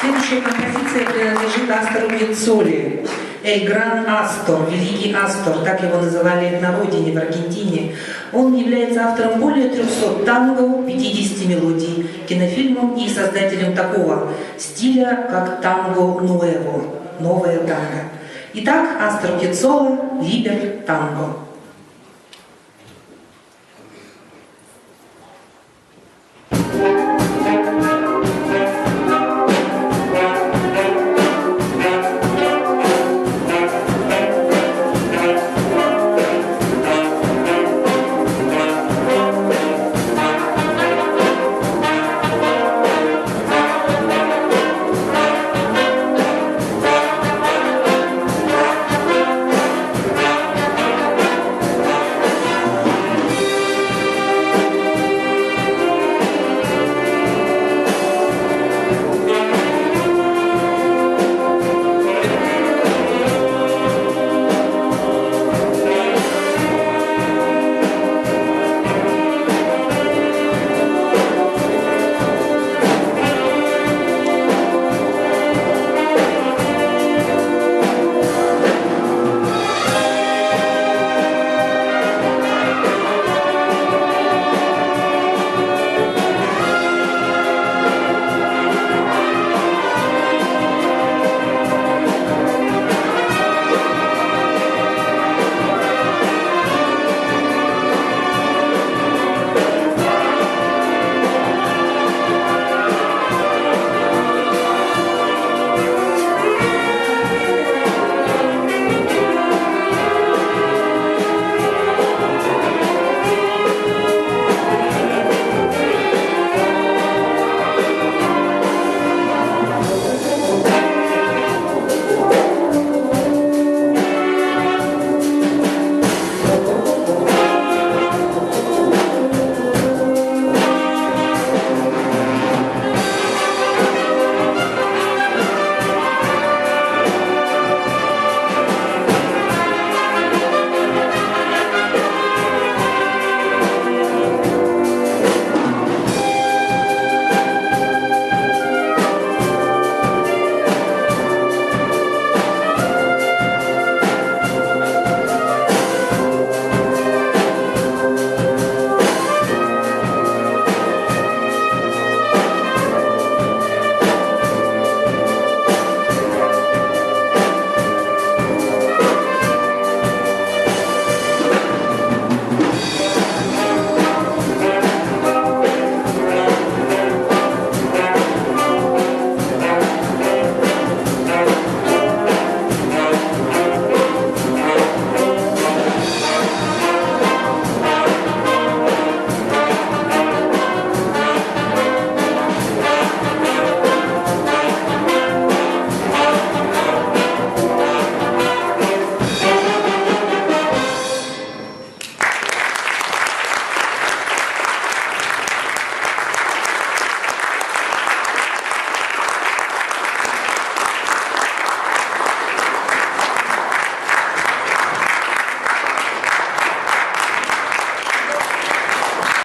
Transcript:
Следующая композиция принадлежит Астору Пьяццолле. Эль Гран Астор, Великий Астор, так его называли на родине, в Аргентине. Он является автором более 300 танго, 50 мелодий, кинофильмов и создателем такого стиля, как танго нуэво, новое танго. Итак, Астор Пьяццолла, Либер танго.